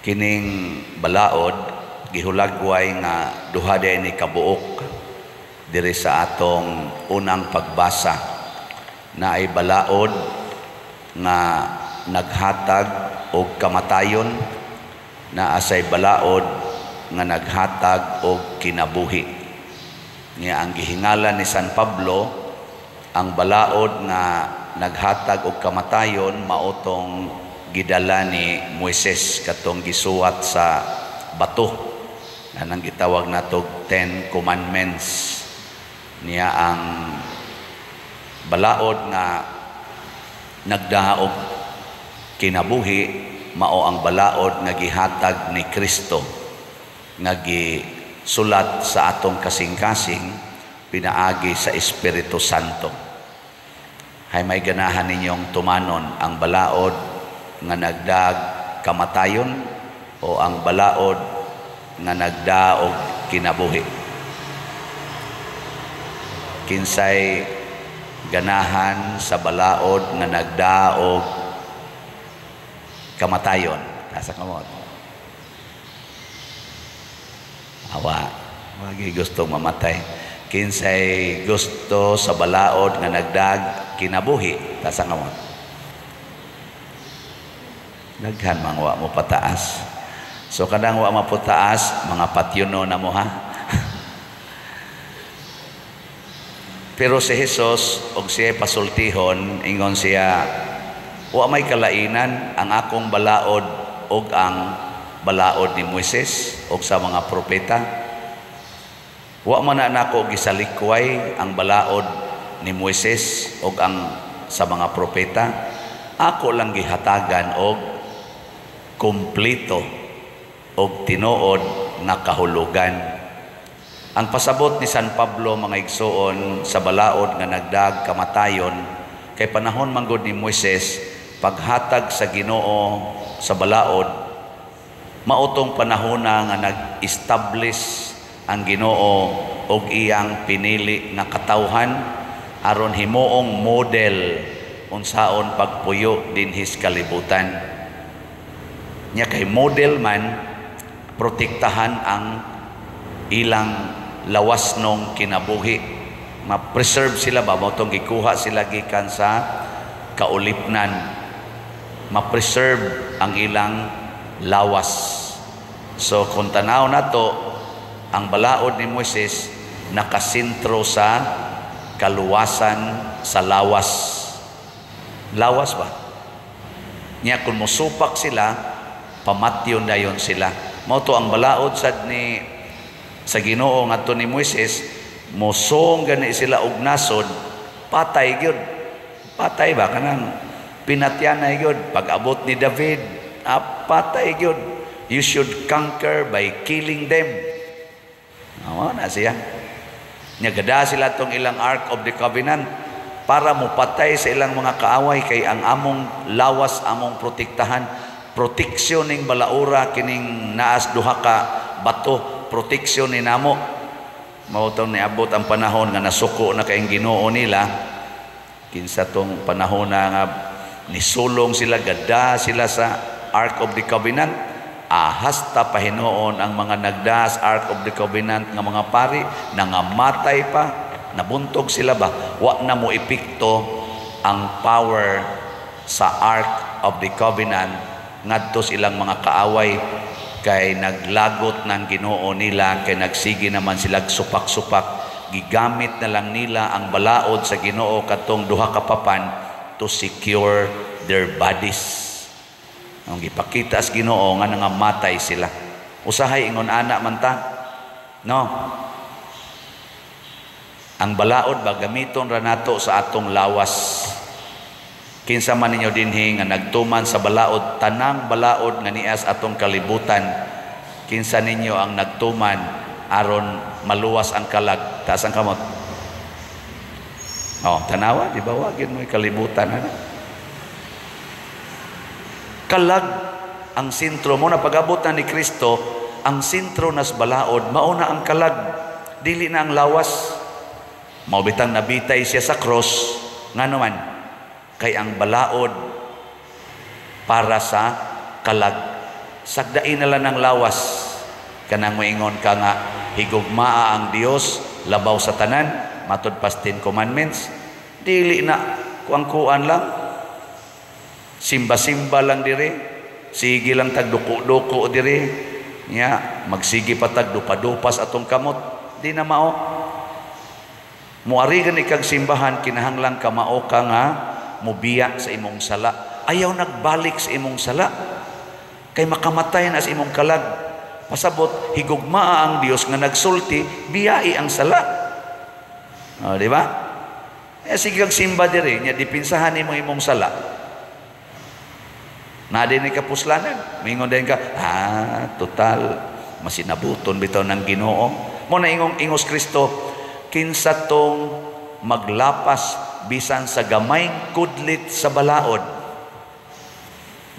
Kining balaod gihulagway nga duha ni kabuok diri sa atong unang pagbasa na ay balaod nga naghatag og kamatayon, naa say balaod nga naghatag og kinabuhi. Nga ang gihingalan ni San Pablo, ang balaod nga naghatag og kamatayon mao tong gidala ni Moises, katong gisuwat sa bato na nang gitawag natog Ten Commandments. Niya ang balaod nga nagdaog kinabuhi mao ang balaod nga gihatag ni Kristo nga gisulat sa atong kasing-kasing pinaagi sa Espiritu Santo. Hay may ganahan ninyong tumanon, ang balaod nga nagdag kamatayon o ang balaod nga nagdaog kinabuhi? Kinsay ganahan sa balaod nga nagdaog kamatayon? Taas kamot. Awa, wagi gusto mamatay. Kinsay gusto sa balaod nga nagdag kinabuhi? Taas kamot. Daghan mang wa mo pataas. So kadang wa maputaas, mga patyuno na mo, ha. Pero si Jesus og siya pasultihon, ingon siya, "Wa may kalainan ang akong balaod og ang balaod ni Moises og sa mga propeta. Wa man na nako gisalikway ang balaod ni Moises og ang sa mga propeta. Ako lang gihatagan og kumpleto og tinuod nga kahulugan." Ang pasabot ni San Pablo, mga igsuon, sa balaod nga nagdag kamatayon, kay panahon manggod ni Moises, paghatag sa Ginoo sa balaod, mautong panahon na nga nag-establish ang Ginoo og iyang pinili nga katawhan aron himuong model unsaon pagpuyo dinhis kalibutan. Nya kay model man, protektahan ang ilang lawas nung kinabuhi, ma-preserve sila ba, mao tong gikuha sila gikan sa kaulipnan, ma-preserve ang ilang lawas. So kung tanaw nato, ang balaod ni Moises nakasentro sa kaluwasan sa lawas. Lawas ba? Nya kung mosupak sila, pamatyon dayon sila. Mao to ang balaod sad ni sa Ginoo ngadto ni Moises, mosong gani sila og nasod, patay gyud. Patay ba kanang pinatyanay gyud. Pag abot ni David, patay gyud. You should conquer by killing them. Mao na siya. Nya gada sila tong ilang Ark of the Covenant para mopatay sa ilang mga kaaway, kay ang among lawas among protektahan. Proteksyon ning balaura kining naas duha ka bato, proteksyon ni namo. Mao tong niabot ang panahon nga nasuko na kay Ginoo nila. Kinsa tong panahon na nga nisulong sila, gada sila sa Ark of the Covenant, ahas ta pahinuon ang mga nagdas Ark of the Covenant nga mga pari, nangamatay pa, nabuntog sila ba. Wa na mo epekto ang power sa Ark of the Covenant ngadto sa ilang mga kaaway, kay naglagot ng Ginoo nila, kay nagsige naman sila supak-supak. Gigamit na lang nila ang balaod sa Ginoo, katong duha ka papan, to secure their bodies. Ang gipakita sa Ginoo nga nangamatay sila. Usahay ingon ana man ta, no? Ang balaod ba, gamiton ra nato sa atong lawas. Kinsa man ninyo dinhi nga nagtuman sa balaod, tanang balaod nga nias atong kalibutan, kinsa ninyo ang nagtuman aron maluwas ang kalag? Taas ang kamot. Oh, tanawa, di ba wagin mo kalibutan ana? Kalag ang sentro mo na pag-abot na ni Kristo, ang sentro nas balaod mao na ang kalag, dili na ang lawas. Mao bitang nabitay siya sa cross, ngano man? Kay ang balaod para sa kalag. Sagdain na lang ng lawas. Kanang moingon ka nga higugmaa ang Dios labaw sa tanan, matud pas Ten Commandments. Dili na kuang-kuan lang. Simba-simba lang dire. Sige lang tag duko-duko dire. Nya, magsige pa tag dupa-dupas atong kamot. Di na mao. Muari gani kag simbahan, kinahanglan ka mao ka nga mubiya sa imong sala. Ayaw nagbalik sa imong sala. Kay makamatay na sa imong kalag. Pasabot, higugmaa ang Dios nga nagsulti, biyai ang sala. O, di ba? Eh, sige kag simba dire, nya dipinsahan nimo imong sala. Na din ni kapuslanan. Mingon din ka, "Ah, total, masinabuton bitaw ng Ginoo." Mo na ingong ingos Kristo, kinsa tong maglapas bisan sa gamayng kudlit sa balaod.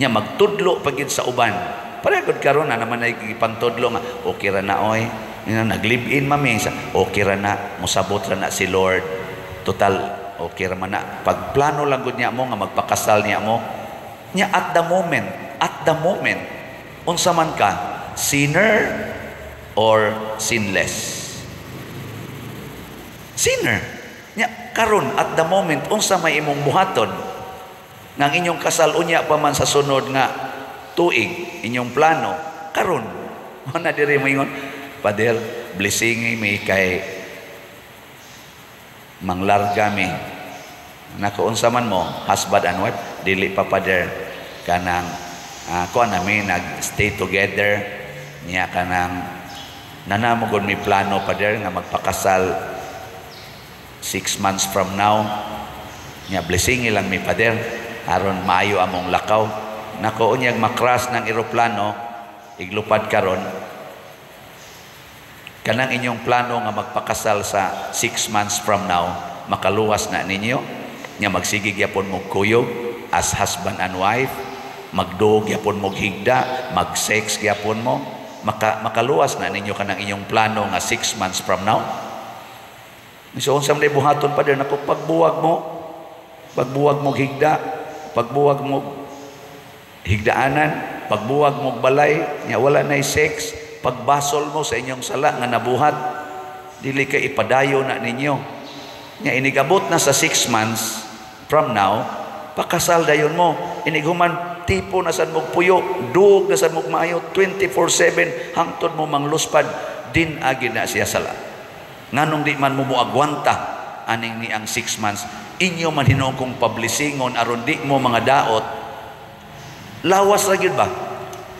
Nya magtudlo pagid sa uban. Pareho gud karon na naman ay gipangtudlo nga okay ra na oy. Nya nag-live-in mami sa okay ra na, mosabot ra na si Lord. Total okay ra man na. Pagplano lang gud niya mo nga magpakasal niya mo. Nya at the moment, unsa man ka, sinner or sinless? Sinner. Nya karon at the moment, unsa may imong buhaton? Nga ang inyong kasal unya pa man sa sunod nga tuig, inyong plano karon. Mo na diri moingon, "Father, blessing mi kay manglarga mi." Nako, unsa man mo, husband and wife? "Dili pa, Father, kanang kuan nami, nag-stay together niya, kanang nanamo gud mi plano, Father, nga magpakasal 6 months from now. Nya blessing lang mi, Father, aron maayo among lakaw." Nako, unyag makras ng eroplano, iglupad karon, kanang inyong plano nga magpakasal sa 6 months from now, makaluwas na ninyo? Nya magsige gyapon mo kuyog as husband and wife, magduog gyapon mo higda, mag-sex gyapon mo, makaluwas na ninyo kanang inyong plano nga 6 months from now? So unsa man buhaton, Father? Nako, pagbuwag mo higda, pagbuwag mo higdaanan, pagbuwag mo balay, nya wala nay sex, pagbasol mo sa inyong sala nga nabuhat, dili kay ipadayo na ninyo. Nya inigabot na sa 6 months from now, pakasal dayon mo. Inighuman tipo na sad mo puyo, duog na sad mo maayo 24/7 hangtod mo mangluspad, din agi na siya sala. Nganong di man mo moagwanta aning ni ang 6 months? Inyo man hinuon kong pablisingon aron di mo mga daot. Lawas ra gyud ba?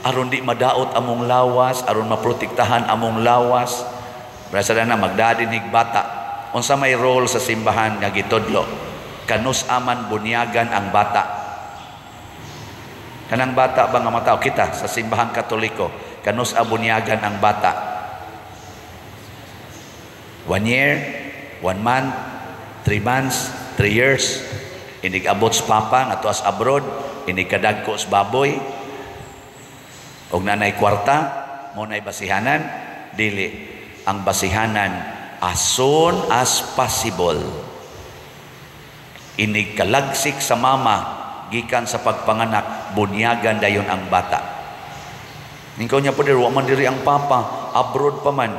Aron di madaot among lawas, aron maprotektahan among lawas. Brasa na magdadin bata. Unsa may role sa simbahan nga gitudlo? Kanus aman bunyagan ang bata? Kanang bata ba nga matao kita sa Simbahang Katoliko, kanus bunyagan ang bata? 1 year, 1 month, 3 months, 3 years. Inig abot sa papa nga tuas abroad, inig kadagko sa baboy, og nanay kwarta, mo nay basihanan, dili. Ang basihanan, as soon as possible. Inig kalagsik sa mama gikan sa pagpanganak, bunyagan dayon ang bata. Ikaw niya po, wa man diri ang papa, abroad pa man.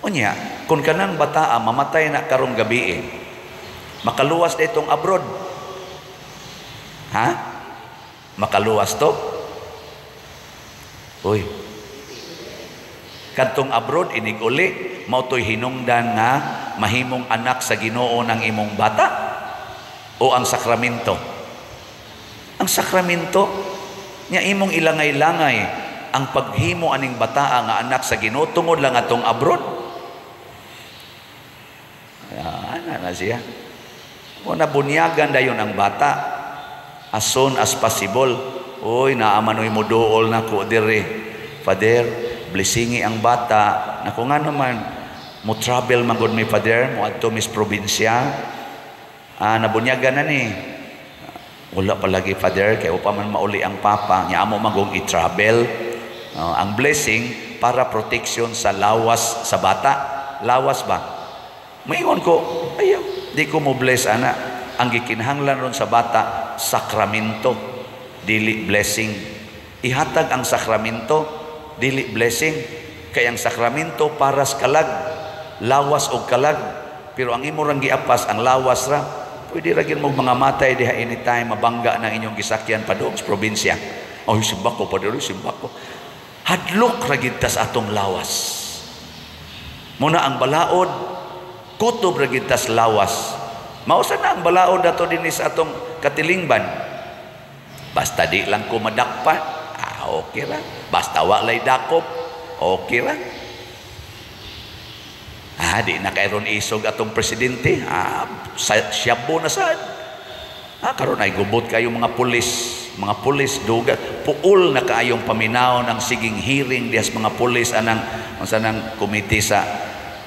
Unya, kung kanang bataa mamatay na karong gabi eh, makaluwas na itong abroad? Ha? Makaluwas to? Uy. Kadtong abroad inig uli, mao to'y hinungdan nga mahimong anak sa Ginoo ng imong bata o ang sakramento? Ang sakramento. Nya imong ilangay-langay ang paghimo aning bataa nga anak sa Ginoo tungod lang atong abroad. Ah, ana na siya. O nabunyagan dayon ang bata as soon as possible. "Uy, naamanoy mo duol na ko dire. Father, blessingi ang bata." "Naku, nga naman?" "Mo travel man gud mi, Father, mo adto mis probinsya." "Ah, nabunyagan na ni?" "Wala pa lagi, Father, kay pa man mauli ang papa, nya amo magong i-travel." Ang blessing para protection sa lawas sa bata. Lawas ba? Maingon ko, ayaw, di ko mo bless ana. Ang gikinahanglan ron sa bata, sakramento, dili blessing. Ihatag ang sakramento, dili blessing. Kay ang sakramento para sa kalag, lawas og kalag. Pero ang imo rang giapas, ang lawas ra. Pwede ra gyud mo mga matay diha anytime, mabangga ng inyong gisakyan padung sa probinsya. "Oy, simba ko, padre, simba ko." Hadlok ra gyud ta sa atong lawas. Muna ang balaod, kutob ra gyud tas lawas. Mausa na ang balaod ato dinhi sa atong katilingban. "Basta di lang ko madakpan, ah, okay ra. Basta wa lay dakop, okay ra. Ah, di na kayron isog atong presidente. Ah, siyabo na sad. Ah, karon ay gubot kayo mga pulis, mga pulis duga puol na kaayong paminaw ng siging hearing dihas mga pulis anang unsa nang komite sa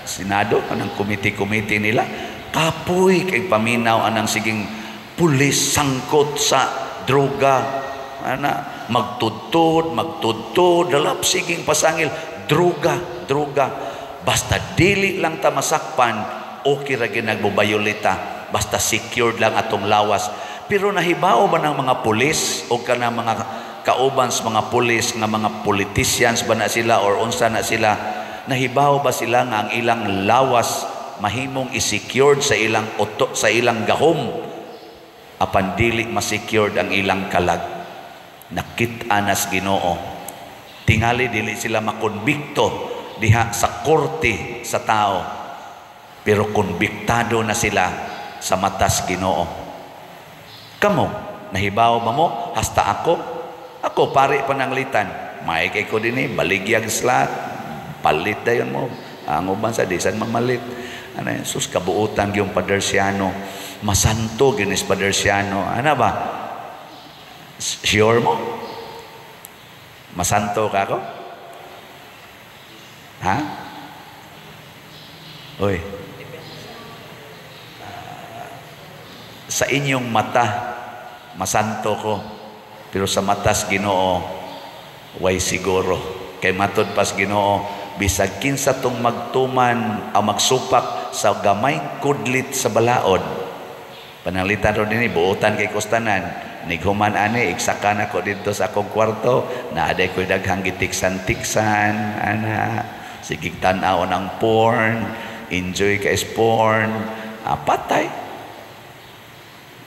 Senado, anang komite-komite nila. Kapoy kay paminaw anang siging pulis sangkot sa droga ana, magtudtod magtudtod, dalap siging pasangil droga, droga. Basta dili lang ta masakpan, okay ra gyud nagbobayolita, basta secured lang atong lawas. Pero nahibaw ba ng mga pulis o kana mga kauban sa mga pulis nga mga politicians ba na sila or unsa na sila, nahibaw ba sila nga ang ilang lawas mahimong i-secured sa ilang oto, sa ilang gahom, apan dili ma-secured ang ilang kalag? Nakit-an nas Ginoo. Tingali dili sila makonbikto diha sa korte sa tao, pero konbiktado na sila sa matas Ginoo. Kamo, nahibaw ba mo? Hasta ako, ako pare pananglitan. May kay ko dinhi, baligyag slot, palit dayon mo. Ang uban sa disan mamalit. Ano yun? Sus, kabuutan yung Padersiano. Masanto ginis Padersiano. Ano ba? Sure mo? Masanto ka ako? Ha? Uy. Sa inyong mata, masanto ko. Pero sa matas Ginoo, way siguro. Kay matod pas Ginoo, bisag kinsa tong magtuman o magsupak sa gamay kudlit sa balaod. Pananglitan ron dinhi, buotan kay kustanan. Nighuman ani, iksakan ako dito sa akong kwarto, naaday ko'y daghang gitiksan-tiksan, ana, sige tan-aw ng porn, enjoy ka is porn, ah, patay.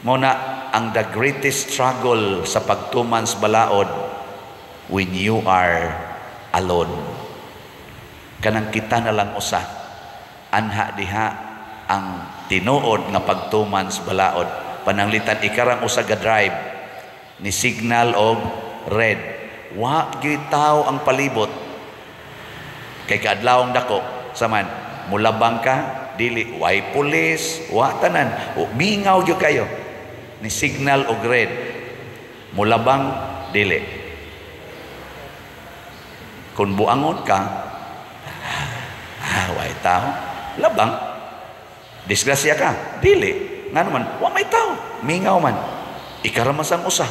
Muna, ang the greatest struggle sa pagtuman sa balaod, when you are alone. Kanang kita na lang usa, anha diha ang tinuod nga pagtuman sa balaod. Pananglitan ikarang usa ga drive ni signal og red. Wa gyud tao ang palibot. Kay kaadlawong dako saman mulabang ka dili, way pulis, wa tanan. O, mingaw gyud kayo. Ni signal og red. Mulabang dili. Kung buangon ka, ah, way tao, labang. Disgrasya ka, dili. Nga naman, wa may tao, mingaw man. Ikaramasang usa.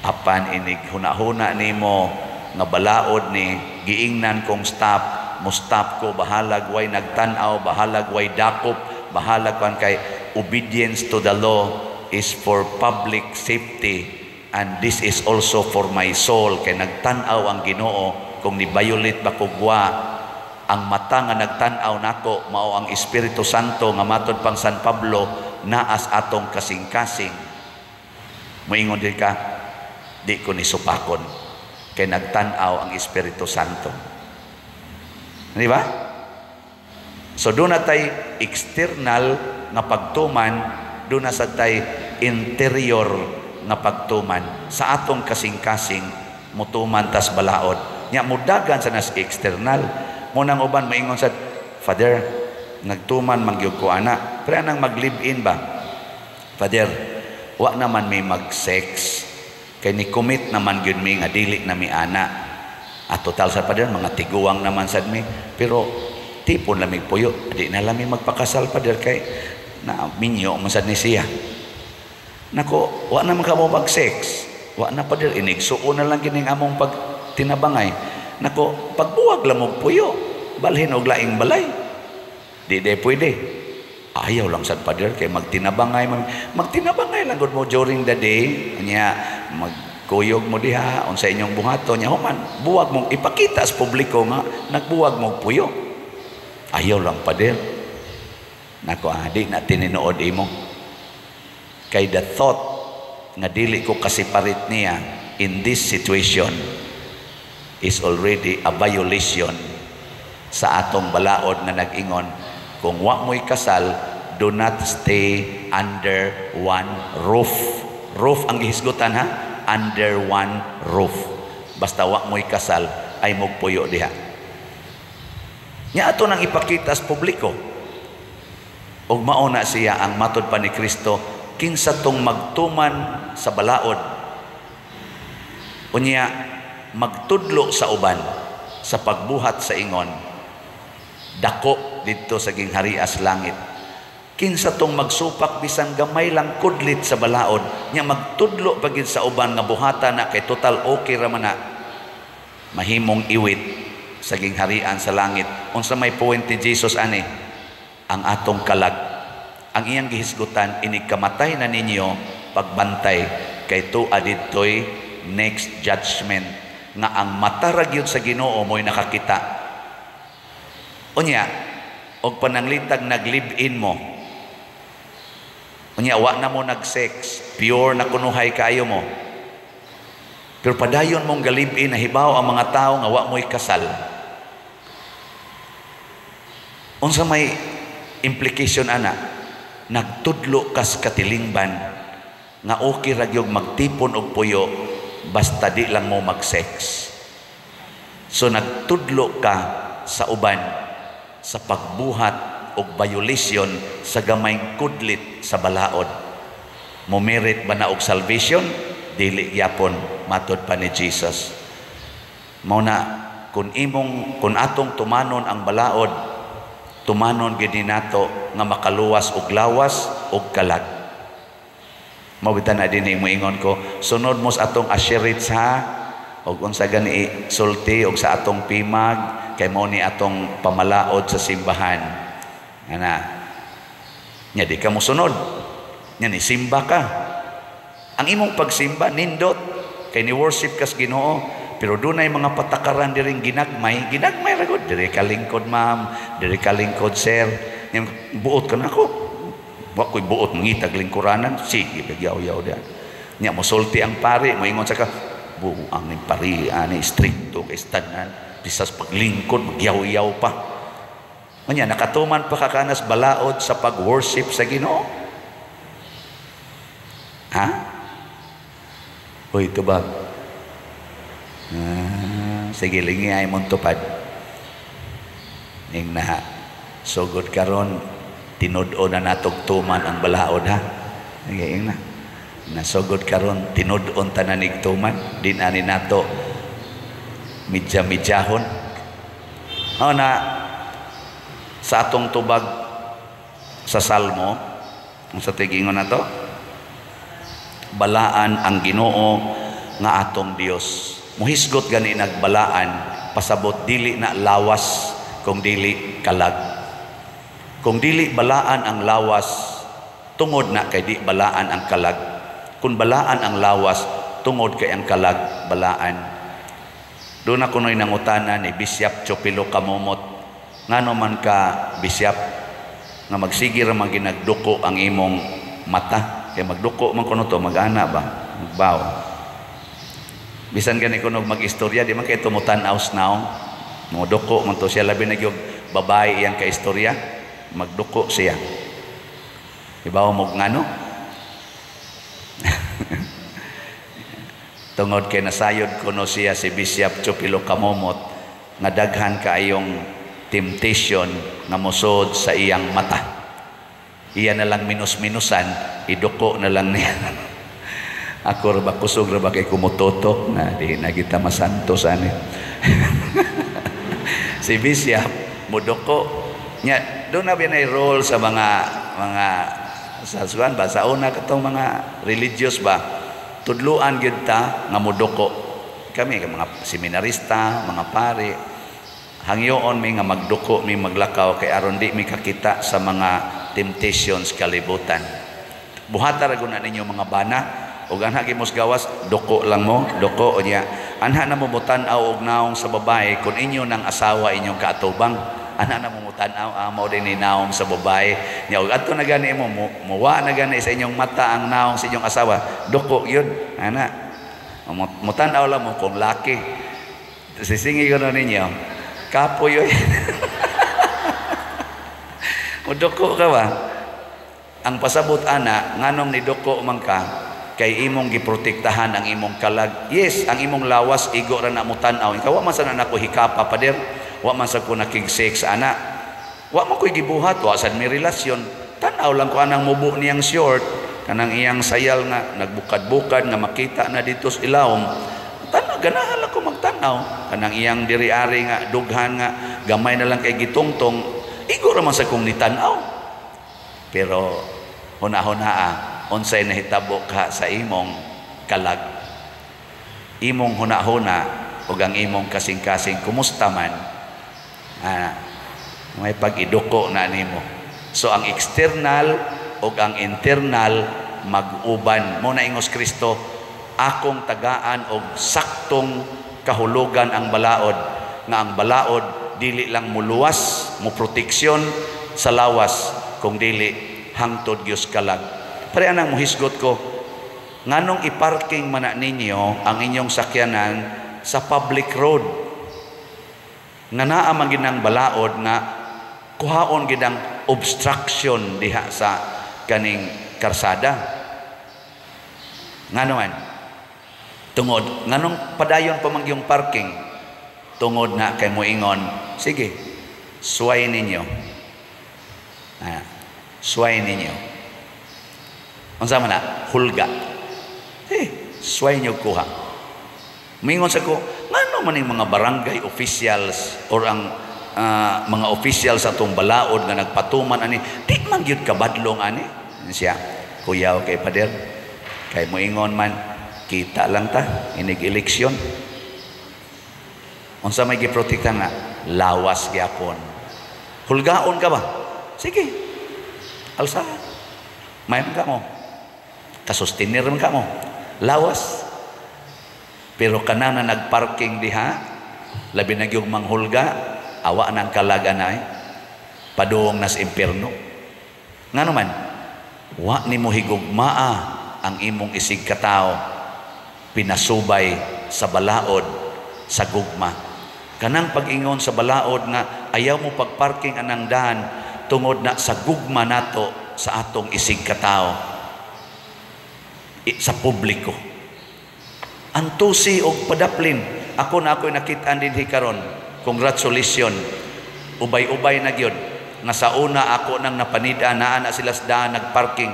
Apan inig huna-huna nimo nga balaod ni giingnan kong stop, mo stop ko, bahalag way nagtan-aw, bahalag way dakop, bahalag kan kay obedience to the law is for public safety and this is also for my soul, kay nagtan-aw ang Ginoo kung ni-violate ba ko wa. Ang mata nga nagtan-aw nako mao ang Espiritu Santo nga matod pang San Pablo naas atong kasing-kasing. Moingon din ka, di ko ni supakon kay nagtan-aw ang Espiritu Santo. Di ba? So doon na tay external nga pagtuman, doon na sa tay interior nga pagtuman. Sa atong kasing-kasing mutuman tas balaod. Nya mudagan sa nas external. Munang uban maingon sa Father, nagtuman man gyud ko ana. Pero anang mag-live-in ba? "Father, wa naman may mag-sex. Kay ni commit naman gyud mi nga dili na mi ana. At total sa Father, mga tiguang naman sad mi. Pero tipon lamig puyo, di na lami magpakasal, Father, kay na minyo man sad ni siya." "Nako, wa naman ka mo mag-sex." "Wa na, Father, inigsuon na lang kining among pagtinabangay." "Nako, pagbuwag lang og puyo, balhin og laing balay." "Di di pwede." "Ayaw lang sad, Father, kay magtinabangay man." "Magtinabangay lang gud mo during the day, nya mag Kuyog mo diha unsa inyong buhaton nya, human buwag mo ipakita sa publiko nga nagbuwag mo puyo. Ayaw lang, pader. Nako, di na tinuod imo. Kay the thought nga dili ko ka-separate niya in this situation is already a violation sa atong balaod nga nag-ingon, kung wa mo'y kasal, do not stay under one roof. Roof ang gihisgutan, ha, under one roof. Basta wa mo'y kasal ay mugpuyo diha. Nya ato nang ipakita sa publiko. Ug mao na siya ang matod pa ni Kristo, kinsa tong magtuman sa balaod unya magtudlo sa uban sa pagbuhat sa ingon, dako didto sa gingharias langit. Kinsa tong magsupak bisan gamay lang kudlit sa balaod nya magtudlo pa gid sa uban nga buhata na kay total okay ra man na, mahimong iwit sa gingharian sa langit. Unsa may point ni Jesus ani? Ang atong kalag. Ang iyang gihisgutan, inig kamatay na ninyo, pagbantay kay tua didtoy next judgment nga ang mata ra gyud sa Ginoo mo'y nakakita. Unya og pananglitag nag-live-in mo, unya wa na mo nag-sex, pure na kunuhay kaayo mo, pero padayon mong ga-live-in, nahibaw ang mga tao nga wa mo'y kasal. Unsa may implication ana? Nagtudlo kas katilingban nga okay ra gyud magtipon og puyo basta di lang mo mag-sex. So nagtudlo ka sa uban sa pagbuhat og violation sa gamayng kudlit sa balaod. Mo-merit ba na og salvation? Dili gyapon, matod pa ni Jesus. Mao na kung atong tumanon ang balaod, tumanon gid nato nga makaluwas og lawas og kalag. Mao bitan na dinhi moingon ko, sunod mo sa atong asherits, ha, og unsa gani sulti og sa atong pimag kay mao ni atong pamalaod sa simbahan. Ana. Nya di ka mosunod. Nya ni simba ka. Ang imong pagsimba nindot kay ni worship kas Ginoo, pero dunay mga patakaran diring ginagmay, ginagmay ra gud. Diri ka lingkod, ma'am, diri ka lingkod, sir. Nya buot ka nako. Wa ko'y buot mangitag lingkuranan, sige bagyaw-yaw diha. Nya mosulti ang pari, moingon sa ka, buang ning pari ani strikto kay tanan, bisas paglingkod magyaw-yaw pa. Unya nakatuman pa ka kanas balaod sa pag-worship sa Ginoo. Ha? Uy, tubag. Ah, sige, lingi ay mong tupad. Ning na, sugod karon tinud-on na natog tuman ang balaod, ha. Sige, ing na. Nasugod karon tinud-on tanan ig tuman, di na ni nato midya-midyahon. O na sa atong tubag sa Salmo, ang sa tigingon na to, balaan ang Ginoo nga atong Dios. Muhisgot gani nagbalaan, pasabot dili na lawas kung dili kalag. Kung dili balaan ang lawas, tungod na kay di balaan ang kalag. Kung balaan ang lawas, tungod kay ang kalag balaan. Doon ako no'y nangutana ni Bishop Chopilo Kamomot, ngano man ka, Bishop, nga magsige ra man ginagduko ang imong mata? Kay magduko man kuno to, mag-ana ba, magbaw. Bisan gani kuno mag-istorya, di man kay tumutan-aw now, moduko man to siya, labi na gyud babae iyang kaistorya, magduko siya. Ibaw mo ngano? Tungod kay nasayod kuno siya si Bishop Chupilo Kamomot nga daghan kaayong temptation nga mosod sa iyang mata. Iya na lang minus-minusan, iduko na lang niya. Ako ra ba, kusog ra ba kay kumutotok na di na kita masantos ani. Si Bishop muduko nya doon na binay role sa mga sa suan ba sa una katong mga religious ba, tudluan gyud ta nga muduko kami mga seminarista, mga pare, hangyoon mi nga magduko mi maglakaw kay aron di mi kakita sa mga temptations kalibutan. Buhata ra gud na ninyo mga bana, Ug anha gimos gawas, duko lang mo, duko unya. Anha na mo mutan-aw og naong sa babae kung inyo ng asawa inyong kaatubang. Anha na mo mutan-aw, ah, mao din ni naong sa babae. Nya ug adto na gani mo, muwa na gani sa inyong mata ang naong sa inyong asawa, duko yun. Ana. Mutan-aw lang mo kung laki. Sisingi ko na ninyo. Kapoy yun. Muduko ka ba? Ang pasabot ana, nganong niduko man ka, kay imong giprotektahan ang imong kalag. Yes, ang imong lawas igo ra na mo tan-aw. Ikaw wa man sa na nako hikapa, pader. Wa man sa ko nakig-sex ana. Wa man ko'y gibuhat, wa sad mi relasyon. Tan-aw lang ko anang mubo niyang short, kanang iyang sayal nga nagbukad-bukad nga makita na dito sa ilawom. Tanaw, ganahan lang ko magtanaw. Kanang iyang diri-ari nga dughan nga gamay na lang kay gitungtong, igo ra man sa kong nitan-aw. Pero huna-hunaa, unsay nahitabo ka sa imong kalag? Imong huna-huna ug ang imong kasing-kasing kumusta man? Ah, may pag-iduko na nimo. So ang external ug ang internal mag-uban. Mo na ingos Kristo, akong tagaan og saktong kahulugan ang balaod, nga ang balaod dili lang muluwas, mo proteksyon sa lawas, kung dili hangtod gyud kalag. Pare anang muhisgot ko, nganong iparking man na ninyo ang inyong sakyanan sa public road? Nga naa man gid ang balaod nga kuhaon gid ang obstruction diha sa kaning karsada. Ngano man? Tungod nganong padayon pa man yung parking? Tungod na kay moingon, sige, suway ninyo. Ah, suway ninyo. Unsa man na? Hulga. Eh, suway nyo kuha. Mingon sa ko, ngano man yung mga barangay officials or ang mga officials sa atong balaod nga nagpatuman ani, di man gyud kabadlong ani. Siya, kuya, okay, pader. Kay moingon man, kita lang ta, inig eleksyon. Unsa may giprotekta nga? Lawas gyapon. Hulgaon ka ba? Sige. Alsa. May man ka mo. Kasustenir man ka mo. Lawas. Pero kana na nagparking diha, labi na gyud manghulga, awa nang kalag anay, padung nas impierno. Ngano man? Wa nimo higugmaa ang imong isig katawo pinasubay sa balaod sa gugma. Kanang pag-ingon sa balaod nga ayaw mo pagparking anang daan tungod na sa gugma nato sa atong isig katawo sa publiko. Antusi og padaplin. Ako na ako'y nakit-an dinhi karon. Congratulations. Ubay-ubay na gyud. Nga sa una ako nang napanida naa na sila sa daan nagparking.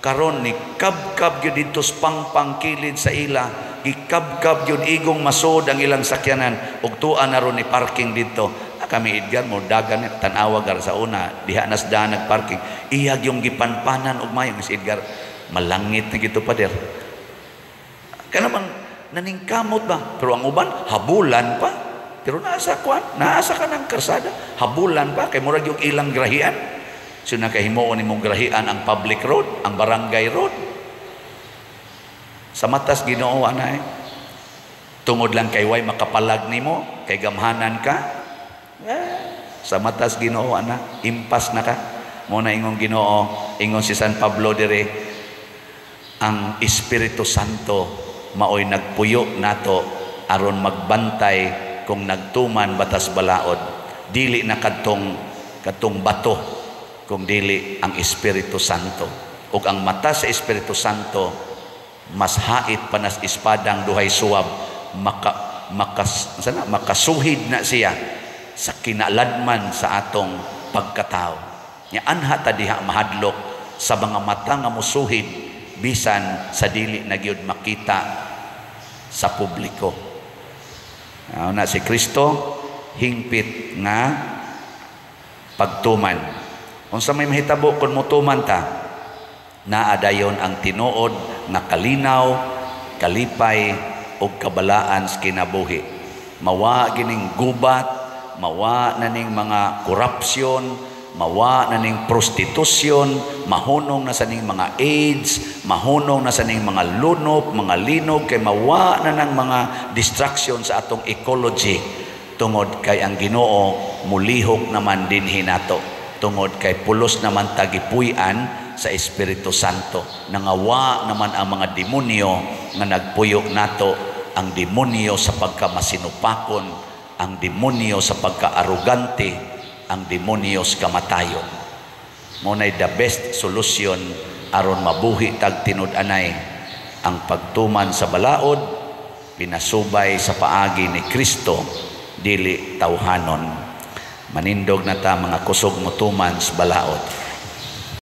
Karon ni kabkab gyud didto sa pangpang kilid sa ila. Gikabkab gyud igong masod ang ilang sakyanan ug tuwa na ron ni parking didto. Na kami Edgar mo dagan tan-awa gar sa una diha nas daan nagparking. Iyag yung gipanpanan og mayo si Edgar. Malangit na gito, pader. Kanamang naningkamot ba? Pero ang uban, habulan pa. Pero nasa kwan, naasa ka ng karsada, habulan pa kay murag yung ilang grahian. So nakahimuon nimong grahian ang public road, ang barangay road. Sa matas Ginoo ana eh. Tungod lang kay way makapalag nimo, kay gamhanan ka. Eh, sa matas Ginoo ana, impas na ka. Mo na ingong Ginoo, ingon si San Pablo dire, ang Espiritu Santo maoy nagpuyo nato aron magbantay kung nagtuman batas balaod. Dili na kadtong kadtong bato, kung dili ang Espiritu Santo. Ug ang mata sa Espiritu Santo mas hait pa nas espadang duhay suwab, maka makas sana makasuhid na siya sa kinaladman sa atong pagkatao. Nya anha ta diha mahadlok sa mga mata nga musuhid bisan sa dili na gyud makita sa publiko. Na si Kristo hingpit nga pagtuman. Unsa may mahitabo kung motuman ta? Naa dayon ang tinuod nga kalinaw, kalipay ug kabalaan sa kinabuhi. Mawa gining gubat, mawa na ning mga korupsyon, mawa na ning prostitution, mahunong na sa ning mga AIDS, mahunong na sa ning mga lunop, mga linog, kay mawa na ng mga destruction sa atong ecology, tungod kay ang Ginoo mulihok naman dinhi nato, tungod kay pulos naman ta gipuy-an sa Espiritu Santo. Nangawa naman ang mga demonyo nga nagpuyo nato, ang demonyo sa pagkamasinupakon, ang demonyo sa pagkaarugante, ang demonyo sa kamatayon. Mao the best solution aron mabuhi tag tinud-anay, ang pagtuman sa balaod pinasubay sa paagi ni Kristo, dili tawhanon. Manindog na ta, mga kusog motuman sa balaod.